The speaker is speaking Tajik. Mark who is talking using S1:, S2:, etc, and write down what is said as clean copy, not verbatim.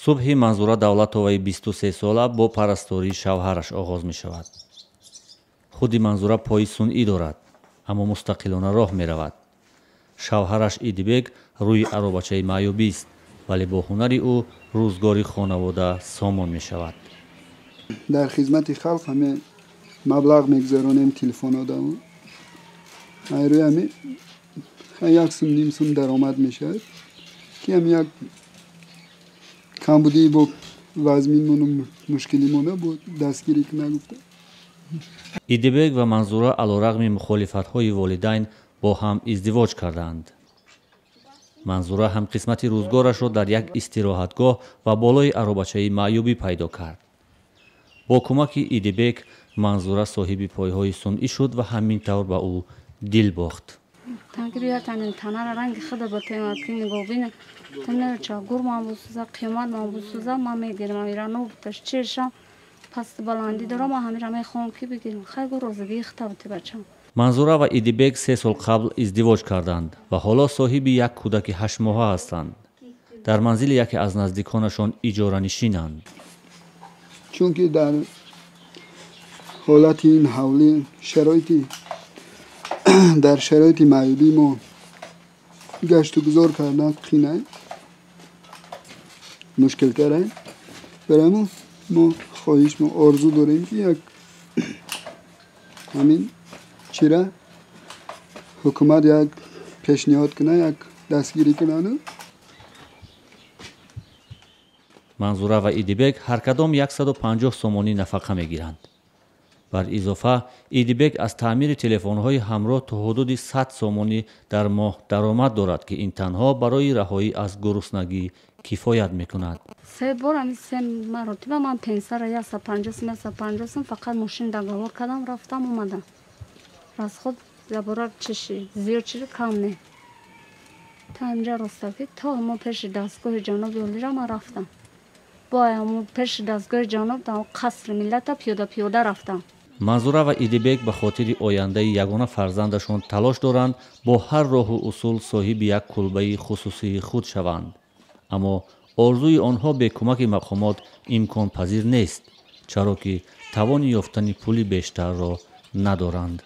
S1: Субҳи Манзура Давлатоваи 23-сола бо парастории шавҳараш оғоз мешавад. Худи Манзура пои сунъӣ дорад, аммо мустақилона роҳ меравад. Шавҳараш Идибек рӯи аробачаи маъюбист, вале бо ҳунари ӯ рӯзгори хонавода сомон мешавад.
S2: Дар хизмати халқ ҳаме маблағ мегузаронем телефонҳода. Рӯи ҳаме як сум ним сум даромад мешавад, ки ҳам як камбудии бо вазминмону мушкилимона бо дастгирӣ кунад гуфта.
S1: Идибек ва Манзура алорағми мухолифатҳои волидайн бо ҳам издивоҷ карданд. Манзура ҳам қисмати рӯзгорашро дар як истироҳатгоҳ ва болои аробачаи маъюбӣ пайдо кард. Бо кӯмаки Идибек Манзура соҳиби пойҳои сунъӣ шуд ва ҳамин тавр ба ӯ дил бохт.
S3: Танара ранги худа ба темати нигоҳбина танара гур ман бусуза, қиёмат ман бусуза, ман мегирам ирану буташ чешам паст баландӣ дорам, ман ҳамира мехоҳам ки бигирам. Хай гур розигии хта бути бачам.
S1: Манзура ва Идибек 3 сол қабл издивоҷ карданд ва ҳоло соҳиби як кӯдаки 8-моҳа ҳастанд. Дар манзили яке аз наздиконашон иҷоранишинанд.
S2: Чунки дар ҳолати ин ҳавлӣ шароити дар шароити маъюбӣ мо гашту гузор кардан қинай, мушкилтарай. Барои мо хоҳиш, мо орзу дорем, ки як ҳамин чира ҳукумат як пешниҳод кунад, як дастгирӣ кунад.
S1: Манзура ва Идибек ҳар кадом 150 сомонӣ нафақа мегиранд. Бар изофа Идибек аз таъмири телефонҳои ҳамроҳ то ҳудуди 100 сомонӣ дар моҳ даромад дорад, ки ин танҳо барои раҳоӣ аз гуруснагӣ кифоят мекунад.
S3: 3 бор ҳамин 3 маротиба ман пенсара 150 сум, 150 сум фақат мошин договор кардам, рафтам, омадам. Расход ябора чиши зиёд чизи кам не. Та инҷа ростаки то мо пеши дастгоҳи ҷаноби олира ман рафтам. Бо ҳамон пеши дастгоҳи ҷаноб дар қасри миллата пиёда пиёда рафтам.
S1: Манзура ва Идибек ба хотири ояндаи ягона фарзандашон талош доранд бо ҳар роҳу усул соҳиби як кулбаи хусусии худ шаванд. Аммо орзуи онҳо бе кӯмаки мақомот имконпазир нест, чаро ки тавони ёфтани пули бештарро надоранд.